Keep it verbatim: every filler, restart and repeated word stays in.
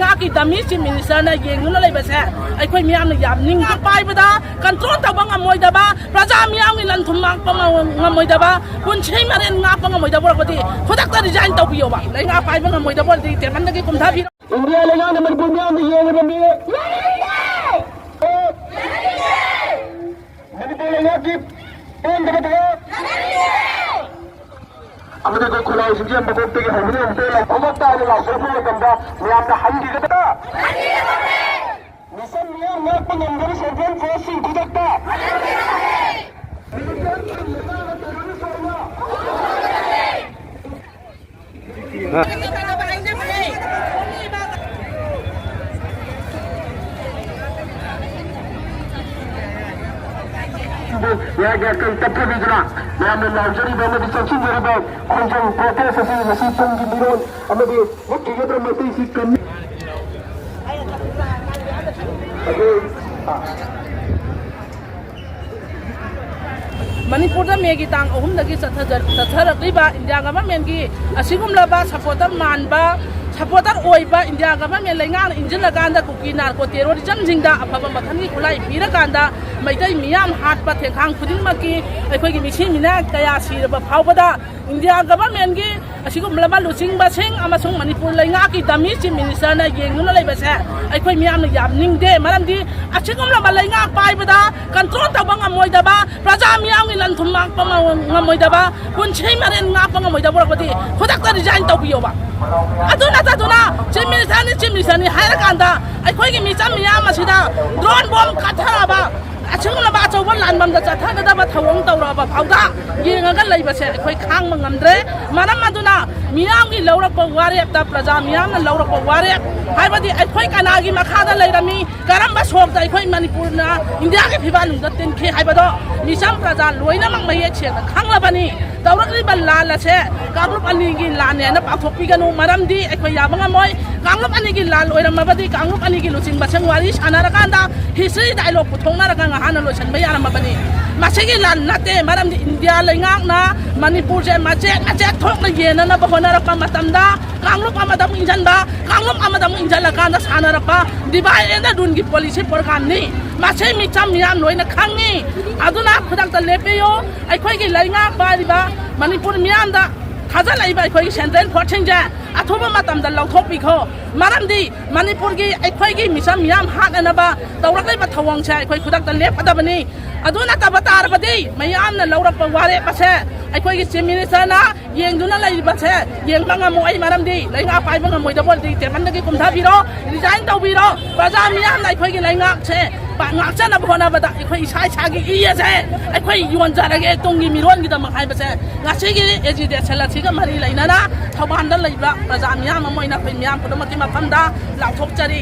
ꯉꯥꯛꯀꯤ dummy chief ministerꯅ ꯌꯦꯡꯗꯨꯅ ꯂꯩꯕꯁꯦ ꯑꯩꯈꯣꯏ ꯃꯤꯌꯥꯝꯅ ꯌꯥꯝ ꯅꯤꯡꯕ ꯄꯥꯏꯕꯗ control ꯇꯧꯕ ꯉꯝꯃꯣꯏꯗꯕ, ꯄ꯭ꯔꯖꯥ ꯃꯤꯌꯥꯝꯒꯤ ꯂꯟ ꯊꯨꯝ ꯉꯥꯛꯄ ꯉꯝ-, ꯉꯝꯃꯣꯏꯗꯕ, ꯄꯨꯟꯁꯤ ꯃꯔꯦꯟ ꯉꯥꯛꯄ ꯉꯝꯃꯣꯏꯗꯕ ꯑꯣꯏꯔꯕꯗꯤ ꯈꯨꯗꯛꯇ resign ꯇꯧꯕꯤꯌꯣꯕ꯫ ꯂꯩꯉꯥꯛ ꯄꯥꯏꯕ ꯉꯝꯃꯣꯏꯗꯕ ꯑꯣꯏꯔꯗꯤ ꯇꯦꯕꯜꯗꯒꯤ ꯀꯨꯝꯊꯕꯤꯔꯣ꯫ ꯏꯟꯗꯤꯌꯥ ꯂꯩꯉꯥꯛꯅ ꯃꯅꯤꯄꯨꯔ ꯃꯤꯌꯥꯝꯗ ꯌꯦꯡꯉꯤꯕ ꯃꯤ ꯃꯅꯤꯄꯨꯔ ꯂꯩꯉꯥꯛꯀꯤ ꯄꯦꯟꯗꯕ ꯊꯕꯛ ꯑꯃꯗꯤ ꯑꯩꯈꯣꯏ ꯈꯨꯟꯅꯥꯏꯁꯤꯡꯁꯦ ꯃꯀꯣꯛꯇꯒꯤ ꯍꯧꯕꯗꯒꯤ ꯑꯃꯨꯛꯇ ꯂꯥꯎꯊꯣꯛꯂꯛꯇ ꯍꯥꯏꯅ ꯂꯥꯎꯊꯣꯔꯛꯄ ꯃꯇꯝꯗ ꯃꯌꯥꯝꯅ ꯍꯟꯈꯤꯒꯗ꯭ꯔꯥ? ꯃꯤꯆꯝ ꯃꯤꯌꯥꯝ ꯉꯥꯛꯄ ꯉꯝꯗꯕ central forceꯁꯤꯡ ꯈꯨꯗꯛꯇ ꯃꯌꯥꯏꯒꯤ ꯑꯀꯪ ꯇꯞꯊꯕꯤꯗꯨꯅ ꯃꯌꯥꯝꯅ ꯂꯥꯎꯖꯔꯤꯕ ꯑꯃꯗꯤ ꯆꯪꯁꯤꯟꯖꯔꯤꯕ ꯈꯣꯡꯖꯪ protest ꯑꯁꯤ ꯉꯁꯤ ꯇꯨꯡꯒꯤ ꯃꯤꯔꯣꯜ ꯑꯃꯗꯤ ꯃꯨꯠꯈꯤꯒꯗ꯭ꯔꯥ ꯃꯩꯇꯩꯁꯤ ꯀꯝꯃꯤ꯫ ꯑꯗꯨ, ꯑ, ꯃꯅꯤꯄꯨꯔꯗ ꯃꯦꯒꯤ ꯇꯥꯡ ꯑꯍꯨꯝꯗꯒꯤ ꯆꯠꯊꯖ-, ꯆꯠꯊꯔꯛꯂꯤꯕ ꯏꯟꯗꯤꯌꯥ governmentꯀꯤ ꯑꯁꯤꯒꯨꯝꯂꯕ supporter ꯃꯥꯟꯕ, supporter ꯑꯣꯏꯕ ꯏꯟꯗꯤꯌꯥ government ꯂꯩꯉꯥꯛꯅ ꯏꯟꯁꯤꯜꯂꯀꯥꯟꯗ ꯀꯨꯀꯤ narco terrorismꯁꯤꯡꯗ ꯑꯐꯕ ꯃꯈꯜꯒꯤ ꯈꯨꯠꯂꯥꯏ ꯄꯤꯔꯀꯥꯟꯗ ꯃꯩꯇꯩ ꯃꯤꯌꯥꯝ ꯍꯥꯠꯄ ꯊꯦꯡꯈꯥꯡ ꯈꯨꯗꯤꯡꯃꯛꯀꯤ ꯑꯩꯈꯣꯏꯒꯤ ꯃꯤꯁꯤ ꯃꯤꯅꯥ ꯀꯌꯥ ꯁꯤꯔꯕ ꯐꯥꯎꯕꯗ ꯏꯟꯗꯤꯌꯥ governmentꯀꯤ ꯑꯁꯤꯒꯨꯝꯂꯕ ꯂꯨꯆꯤꯡꯕꯁꯤꯡ ꯑꯃꯁꯨꯡ ꯃꯅꯤꯄꯨꯔ ꯂꯩꯉꯥꯛꯀꯤ dummy chief ministerꯅ ꯌꯦꯡꯗꯨꯅ ꯂꯩꯕꯁꯦ ꯑꯩꯈꯣꯏ ꯃꯤꯌꯥꯝꯅ ꯌꯥꯝ ꯅꯤꯡꯗꯦ꯫ ꯃꯔꯝꯗꯤ ꯑꯁꯤꯒꯨꯝꯂꯕ ꯂꯩꯉꯥꯛ ꯄꯥꯏꯕꯗ control ꯇꯧꯕ ꯉꯝꯃꯣꯏꯗꯕ, ꯄ꯭ꯔꯖꯥ ꯃꯤꯌꯥꯝꯒꯤ ꯂꯟ ꯊꯨꯝ ꯉꯥꯛꯄ ꯉꯝ-, ꯉꯝꯃꯣꯏꯗꯕ, ꯄꯨꯟꯁꯤ ꯃꯔꯦꯟ ꯉꯥꯛꯄ ꯉꯝꯃꯣꯏꯗꯕ ꯑꯣꯏꯔꯕꯗꯤ ꯈꯨꯗꯛꯇ resign ꯇꯧꯕꯤꯌꯣꯕ꯫ ꯑꯗꯨ ꯅꯠꯇꯗꯨꯅ chief ministerꯅꯤ, chief ministerꯅꯤ ꯍꯥꯏꯔꯀꯥꯟꯗ ꯑꯩꯈꯣꯏꯒꯤ ꯃꯤꯆꯝ ꯃꯤꯌꯥꯝ ꯑꯁꯤꯗ drone bomb ꯀꯥꯞꯊꯔꯛꯑꯕ ꯑꯁꯤꯒꯨꯝꯂꯕ ꯑꯆꯧꯕ ꯂꯥꯟꯕꯝꯗ ꯆꯠꯊꯒꯗꯕ ꯊꯧꯑꯣꯡ ꯇꯧꯔꯛꯑꯕ ꯐꯥꯎꯗ ꯌꯦꯡꯉꯒ ꯂꯩꯕꯁꯦ ꯑꯩꯈꯣꯏ ꯈꯥꯡꯕ ꯉꯝꯗ꯭ꯔꯦ꯫ ꯃꯔꯝ ꯑꯗꯨꯅ ꯃꯤꯌꯥꯝꯒꯤ ꯂꯧꯔꯛꯄ ꯋꯥꯔꯦꯞꯇ, ꯄ꯭ꯔꯖꯥ ꯃꯤꯌꯥꯝꯅ ꯂꯧꯔꯛꯄ ꯋꯥꯔꯦꯞ ꯍꯥꯏꯕꯗꯤ ꯑꯩꯈꯣꯏ ꯀꯅꯥꯒꯤ ꯃꯈꯥꯗ ꯂꯩꯔꯝꯃꯤ, ꯀꯔꯝꯕ ꯁꯣꯛꯇ ꯑꯩꯈꯣꯏ ꯃꯅꯤꯄꯨꯔꯅ ꯏꯟꯗꯤꯌꯥꯒꯤ ꯐꯤꯕꯥꯜꯅꯨꯡꯗ ꯇꯤꯟꯈꯤ ꯍꯥꯏꯕꯗꯣ ꯃꯤꯆꯝ ꯄ꯭ꯔꯖꯥ ꯂꯣꯏꯅꯃꯛ ꯃꯌꯦꯛ ꯁꯦꯡꯅ ꯈꯪꯂꯕꯅꯤ꯫ ꯇꯧꯔꯛꯂꯤꯕ ꯂꯥꯟ ꯑꯁꯦ ꯀꯥꯡꯂꯨꯞ ꯑꯅꯤꯒꯤ ꯂꯥꯟꯅꯦꯅ ꯄꯥꯊꯣꯛꯄꯤꯒꯅꯨ, ꯃꯔꯝꯗꯤ ꯑꯩꯈꯣꯏ ꯌꯥꯕ ꯉꯝꯃꯣꯏ꯫ ꯀꯥꯡꯂꯨꯞ ꯑꯅꯤꯒꯤ ꯂꯥꯟ ꯑꯣꯏꯔꯝꯃꯕꯗꯤ ꯀꯥꯡꯂꯨꯞ ꯑꯅꯤꯒꯤ ꯂꯨꯆꯤꯡꯕꯁꯤꯡ ꯋꯥꯔꯤ ꯁꯥꯟꯅꯔꯀꯥꯟꯗ history dialogue ꯄꯨꯊꯣꯛꯅꯔꯒ ꯉꯍꯥꯟꯅ ꯂꯣꯏꯁꯤꯟꯕ ꯌꯥꯔꯝꯃꯕꯅꯤ꯫ ꯃꯁꯤꯒꯤ ꯂꯥꯟ ꯅꯠꯇꯦ, ꯃꯔꯝꯗꯤ ꯏꯟꯗꯤꯌꯥ ꯂꯩꯉꯥꯛꯅ ꯃꯅꯤꯄꯨꯔꯁꯦ ꯃꯆꯦꯠ ꯃꯆꯦꯠ ꯊꯣꯛꯅ ꯌꯦꯟꯅꯅꯕ ꯍꯣꯠꯅꯔꯛꯄ ꯃꯇꯝꯗ, ꯀꯥꯡꯂꯨꯞ ꯑꯃꯗ ꯑꯃꯨꯛ ꯏꯟꯁꯤꯟꯕ, ꯀꯥꯡꯂꯨꯞ ꯑꯃꯗ ꯑꯃꯨꯛ ꯏꯟꯁꯤꯜꯂꯀꯥꯟꯗ ꯁꯥꯟꯅꯔꯛꯄ divide and ruleꯒꯤ policy programꯅꯤ꯫ ꯃꯁꯤ ꯃꯤꯆꯝ ꯃꯤꯌꯥꯝ ꯂꯣꯏꯅ ꯈꯪꯉꯤ꯫ ꯑꯗꯨꯅ ꯈꯨꯗꯛꯇ ꯂꯦꯞꯄꯤꯌꯨ꯫ ꯑꯩꯈꯣꯏꯒꯤ ꯂꯩꯉꯥꯛ ꯄꯥꯏꯔꯤꯕ ꯃꯅꯤꯄꯨꯔ ꯃꯤꯌꯥꯝꯗ ꯊꯥꯖꯤꯜꯂꯛꯏꯕ ꯑꯩꯈꯣꯏꯒꯤ central forceꯁꯤꯡꯁꯦ ꯑꯊꯨꯕ ꯃꯇꯝꯗ ꯂꯧꯊꯣꯛꯄꯤꯈꯣ꯫ ꯃꯔꯝꯗꯤ ꯃꯅꯤꯄꯨꯔꯒꯤ ꯑꯩꯈꯣꯏꯒꯤ ꯃꯤꯆꯝ ꯃꯤꯌꯥꯝ ꯍꯥꯠꯅꯅꯕ ꯇꯧꯔꯛꯂꯤꯕ ꯊꯧꯑꯣꯡꯁꯦ ꯑꯩꯈꯣꯏ ꯈꯨꯗꯛꯇ ꯂꯦꯞꯀꯗꯕꯅꯤ꯫ ꯑꯗꯨ ꯅꯠꯇꯕ ꯇꯥꯔꯕꯗꯤ ꯃꯌꯥꯝꯅ ꯂꯧꯔꯛꯄ ꯋꯥꯔꯦꯞ ꯑꯁꯦ ꯑꯩꯈꯣꯏꯒꯤ Chief Ministerꯅ ꯌꯦꯡꯗꯨꯅ ꯂꯩꯔꯤꯕꯁꯦ ꯌꯦꯡꯕ ꯉꯝꯃꯣꯏ꯫ ꯃꯔꯝꯗꯤ ꯂꯩꯉꯥꯛ ꯄꯥꯏꯕ ꯉꯝꯃꯣꯏꯗꯕ ꯑꯣꯏꯔꯗꯤ tableꯗꯒꯤ ꯀꯨꯝꯊꯕꯤꯔꯣ, resign ꯇꯧꯕꯤꯔꯣ꯫ ꯄ꯭ꯔꯖꯥ ꯃꯤꯌꯥꯝꯅ ꯑꯩꯈꯣꯏꯒꯤ ꯂꯩꯉꯥꯛꯁꯦ ꯄ-, ꯉꯥꯛꯆꯅꯕ ꯍꯣꯠꯅꯕꯗ ꯑꯩꯈꯣꯏ ꯏꯁꯥ ꯏꯁꯥꯒꯤ ꯏ ꯑꯁꯦ ꯑꯩꯈꯣꯏ ꯌꯣꯟꯖꯔꯒꯦ ꯇꯨꯡꯒꯤ ꯃꯤꯔꯣꯟꯒꯤꯗꯃꯛ ꯍꯥꯏꯕꯁꯦ ꯉꯁꯤꯒꯤ agitation ꯑꯁꯤꯒ ꯃꯔꯤ ꯂꯩꯅꯅ ꯊꯧꯕꯥꯜꯗ ꯂꯩꯕ ꯄ꯭ꯔꯖꯥ ꯃꯤꯌꯥꯝ ꯑꯃ ꯑꯣꯏꯅ ꯑꯩꯈꯣꯏ ꯃꯤꯌꯥꯝ ꯄꯨꯝꯅꯃꯛꯀꯤ ꯃꯐꯝꯗ ꯂꯥꯎꯊꯣꯛꯆꯔꯤ꯫